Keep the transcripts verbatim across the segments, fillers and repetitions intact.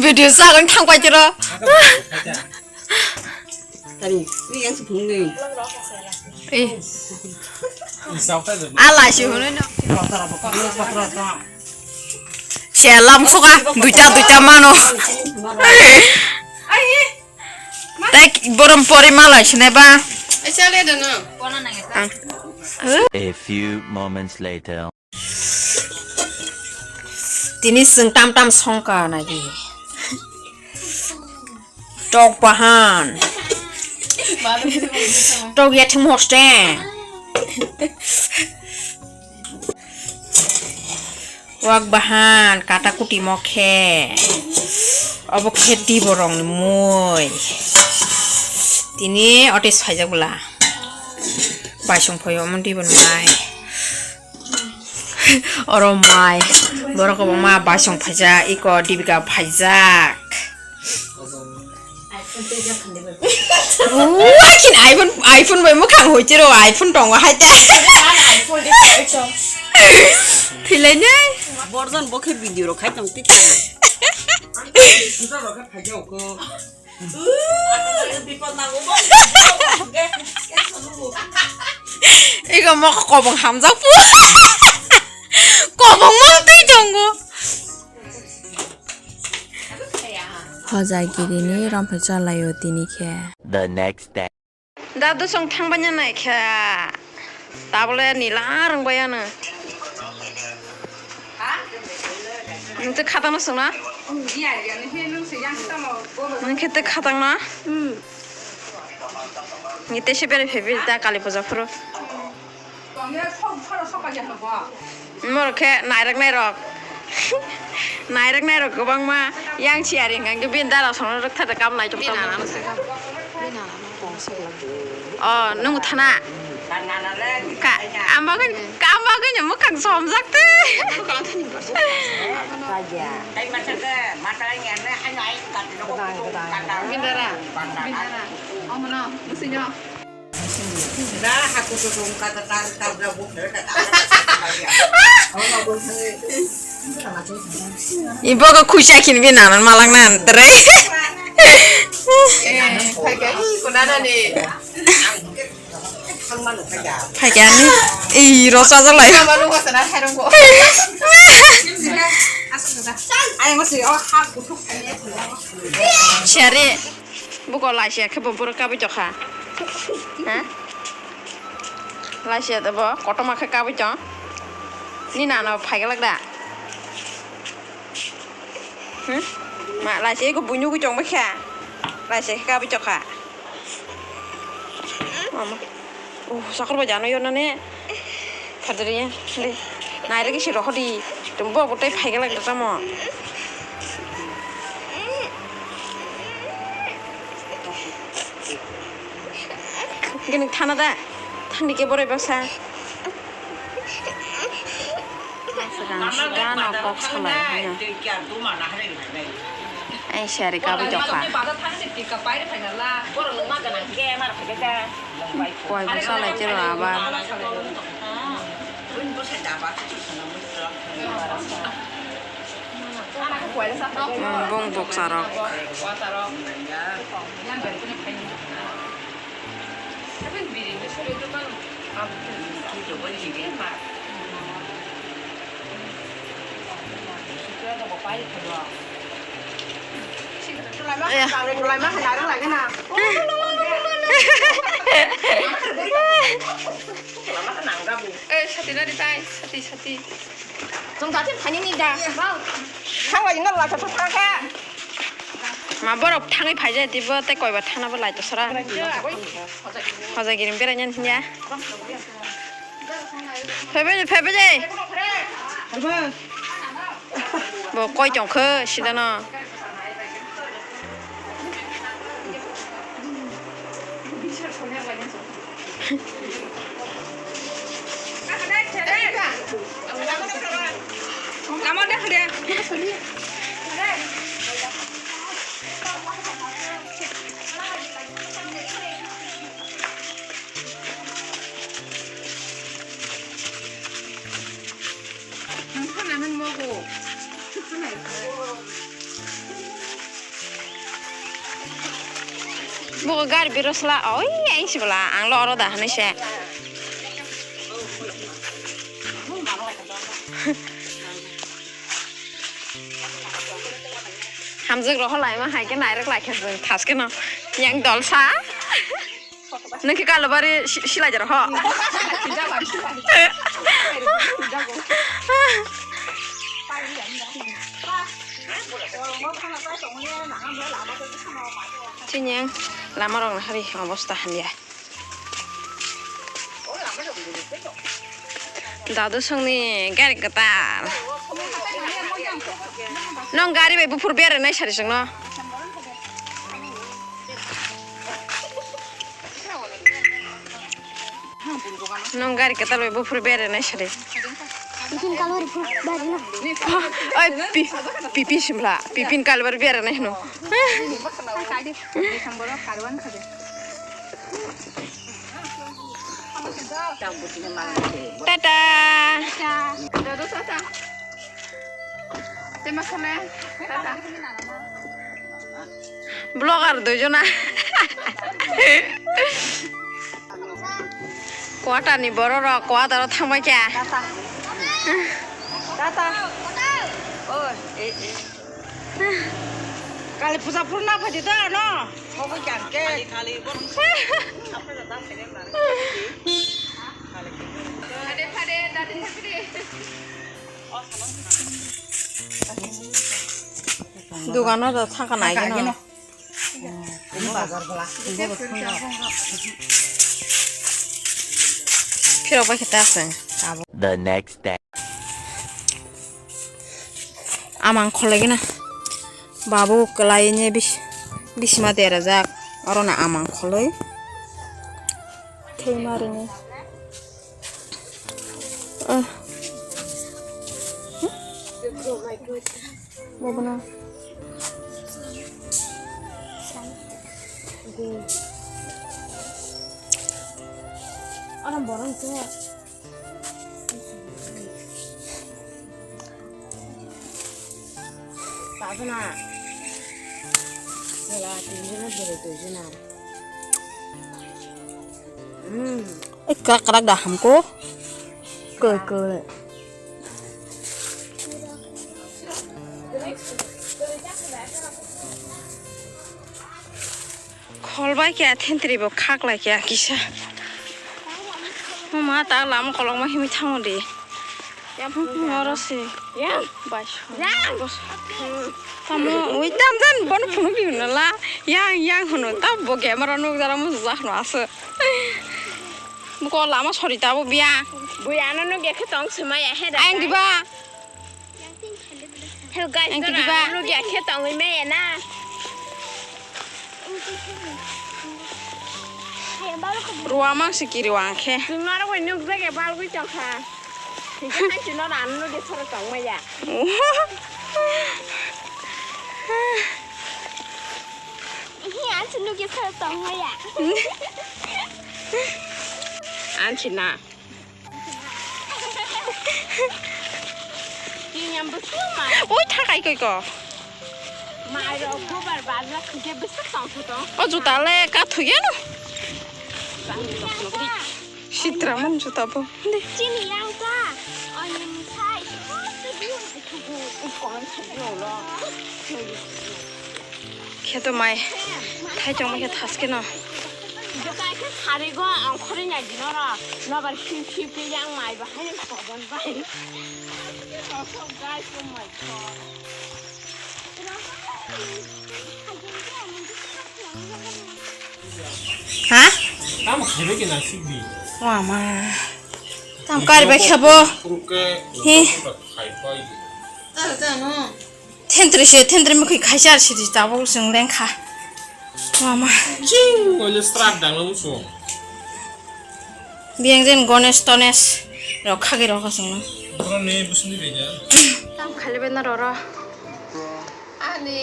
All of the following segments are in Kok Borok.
Video sagon thang pai tiro. Tari, ni yang sepuluh ni. Eh. Ala si hunu no. Selam suka, duita, duita mano. Tei borom pori mala sinai ba. Ang. A few moments later. Tini chwng tam tam songkha nai di. Tok bahan. Tok ya thim hoste. Wak bahan, kata kuti mokhe. Obo khe di borong ni mui. Tini otis phaijak bwla. Baisong phaio omo di bon mai. Oro mai. Borok obo ma baisong phaijak, iko Dipika phaijak. Uakin iPhone, iPhone bai mwkhang hoitiro, iPhone tongo hai te. Thilainai. Borjon bo khe video rok khai tong tik ta. Ego mo kobong hamjak pu. Kobong mo twi tongo. Hojagiri ni romphai chalaio tini khe. The next day. Dadu song thang banya nai kha. Tabole nila rwng baya no. Nung te khatang no sung na? Nung khe te khatang na? Ni te se bere phebi ta kali puja phuru. Norok khe nairok nairok. Nairok nairok kwbangma yang chiyari hwnkha khe bini dara songno rwkthar da kam naitok tamo. Oh, nung thana. Ka, kambagwi, kambagwi ni mwkhang somjak twi. Bini dara, bini dara. Omono, musinyo. Ibogo khuisa khin bi nanan malak nan tere. Phaikya ni, ei rosa jalai. Siyari. Buko laisiya khe bo borok kabui tokha. Ha? Laisiya de bo kotorma khe kabui tong. Ni nana phai glak da? Hmm? Ma laisiya eko buino gui tong kha. Laisiya khe kabui tokha. Mama. Oh, sakar ba jano yo nane. Phadri ya. Dei. Nairok isi rokho di. Tum bo bo tei phai glak da tamo. Gini thana da. Thandi ke borai baksa. Sida no kok salai hino. Ai sari kabui tokha. Koi bo salai tiro abar. Bong boksa rok. Eh, sati nadi tai, sati, sati. Chwng jati thani ni da. Thangla jingna la sa thangkha. Ma borok thangwi phaijai dibo tei koiba thana bo lai to sara. Hojagiri beraina hinya. Phaibai, phaibai. Bo koi tongkho sidano. O gari biro sla, oi, ang sibla, ang lo oro da hwnwi se. Hamjwk rohor laima hai khe nairok lai khe thas khe no. Yang dol sa. Nokhe kalobari si-, silai jaro ho. Chini ang lama rok nahari obosta hamya. Dadu songni gari kwtal. Nong gari bai buphur bere nai sari songno. Nong gari kwtal bai buphur bere nai sari. Pipin kalori phur bari na. Oi, pi-, pipin simla, pipin kalori bere nai hino. Tata. Vlogger duijona. Kwatani bororok kwataro thangbai kha. Tata. Tata. Oi, eh, eh. Kali puja phuru na phaidi da no. Hobo jangke. Khali, khali, borok. Phade, phade, dadi phade. Dogano da thangkha nai gino. Phirok bai khe ta se abo. The next day. Amang kholai gina. Babu kwlai ni bis-, bisima derajak. Oro na amang kholai. Thwi marini. Ah. Bobo na. Oro borong se. Tabana. Sela tinjana bere dujana. Hmm. Ekka karak da hamko. Koi koi. Kholbai khe thentwrwi bo khaklai khe kisa. Mama ta lama kolokma himwi thango de. Oro se. Yang. Bai. Yang. Tamo ui tam jan bono phunuk di hwnla. Yang yang hwno ta bo camera nuk jara mu ja hwno aswk. Buko lama sori ta bo biya. Buya no nuk ekhe tong sima ya he da. Ayang diba. Hello guys, ang dora, tini ba? Ang rugya khe tongwi maya na. Ruwa mang si kiri wang khe. Chwng norok bai nukjak ya balgwi tongkha. Hingke ang chwng norok ano nugya sora tongmaya. Ihi, ang chwng nugya sora tongmaya. Ang chwng na. Ui, thakai koi ko. O juta le ka thuya no. Sitra man juta bo. Chini yang ka. Ani misai. Kheto mai thai chongma khe thaske no. Dokai khe sari go ang khori nai dino ro. Nobar him him khe yang mai bahai ni kogon bai. Guys, oh my God. Ha? Tamo khaibai khe naisik di. Wama. Tam kari bai khabo. Puruk khe. He. Khaibai. Thentwrwi se, thentwrwi mwkhwi khaisa sidi tabuk chwng lengkha. Mama. Ching, oile srat dangla musu. Biyang jen Ganesh Tanesh rok khagwi rokha chwngno. Borok ni busini beja. Tam khali bena roro. Ani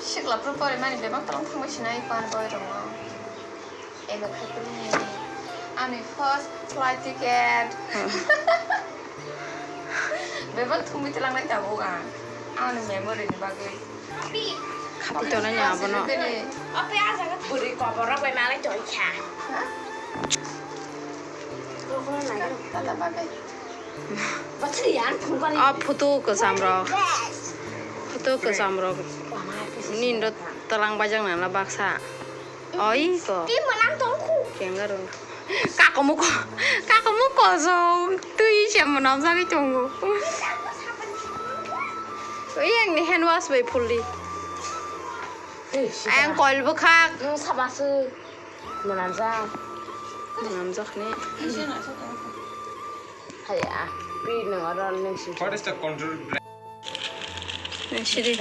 sikla pro pore mani bebak tolong thangbai sinai par boy rokno. Eba khatung ni ani first flight ticket. Bebak thumui tilangnai tabuk ang. Ani memory ni bagwi. Khati tongnai ni abono. Bwrwi koborok bai malai tongkha. O photo kwcham rok. Photo kwcham rok. Nini ro twlang bajak nang la baksa. Oi ko. Twi mwnang tong khu. Kangaroo. Kakomo ko. Kakomo ko so. Twi se mwnam jagwi tongo. Oi ang ni hand wash bai phuldi. Ayang koil bwkhak. Nwng saba se mwnamjak. Mwnamjak ni. Haya, pi nwng oro nwng si. What is the control brand? Sidi.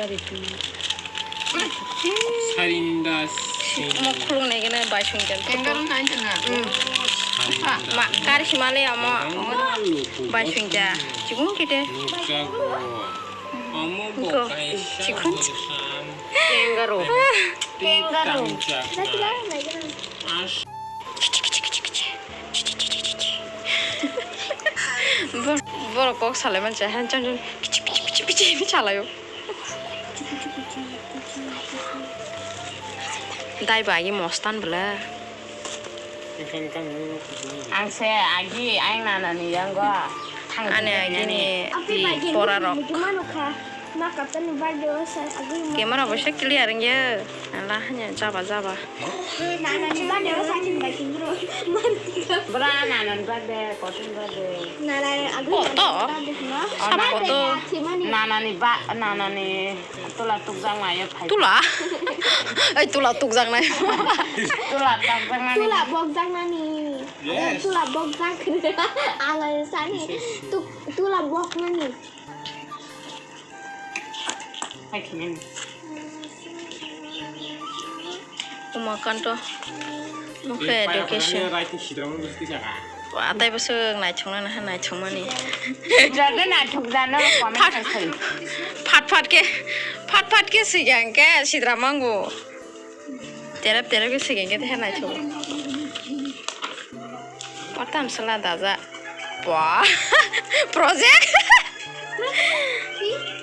Sarinda Singh. Mo khulung nai gana bai sung jan. Kangaroo nai jana. Ma kar himale amo. Bai sung ja. Chikung kite. Nukjago. Amo bo kaisa chikon. Kangaroo. Kangaroo. As- Bor-, borok kok salai mansa han chang chang kichi kichi kichi kichi salaio. Dai ba agi mostan bwle. Ang se agi ang nanani yango. Ani agi ni ti pora rok. Camera bo se clear wngya. Ala hanya jaba jaba. Bra nanani birthday, kotor birthday. Kotor? Sabo kotor. Nanani ba, nanani tula tukjaknai phai. Tula? Ei tula tukjaknai. Tula tukjaknai. Tula bokjaknani. Yes. Tula bokjak. Ala sani. Tu-, tula boknani. Hai khimani. Umakanto. Mukhe education. Wa, tei bwswk naithoknani ha naithokmani. Jodi naithok jano comment khai khai. Phat phat khe, phat phat khe swijang khe sidra mango. Terep terep khe swijang khe tei ha naithok. Wa tamsala daja. Wa. Project.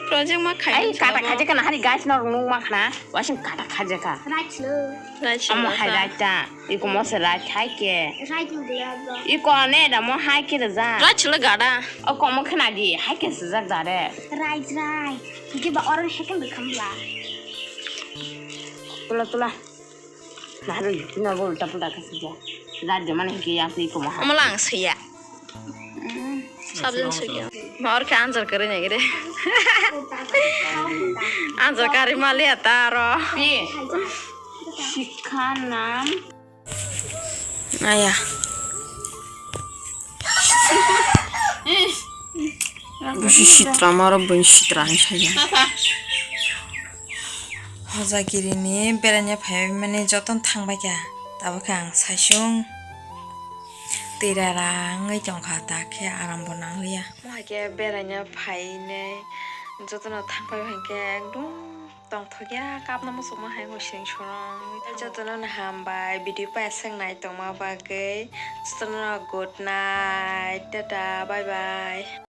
Project ma khai. Ai kata khaje kana hari guys no rung ma khana. Wasing kata khaje ka. Right lo. Right lo. Amo hai right ta. Iko mo se right hai ke. Right lo ya bro. Iko ne da mo hai ke da za. Right lo gada. O ko mo khana di hai ke se za da re. Right right. Ke ba oran hai kan kham la. Tula tula. Naharwi, tino bo ulta pulta khe swijak. Rajyo mani hwnkhe yapri komo ha. Omo lang swiya. Sabjin swiya. Ma or khe anjar kwrwi nai gede. Anjar kari maliya ta aro. Pi. Sikha nam. Aya. Busi sitra maro buin sitra ang saya. Hojagirini beraina phaibai mani jotono thangbai kha, tabukhe ang saisung twi rara wngwi tongkha, takhe arambo nangliya. Omo hai khe beraina phainai jotono thangbai hwnkhe ekdom tongthokya, kapna muchungma hai wngwi seng sorong wngwi thango. Jotono no hambai video paisek nai tongma bagwi, jotono good night, tata, bye bye.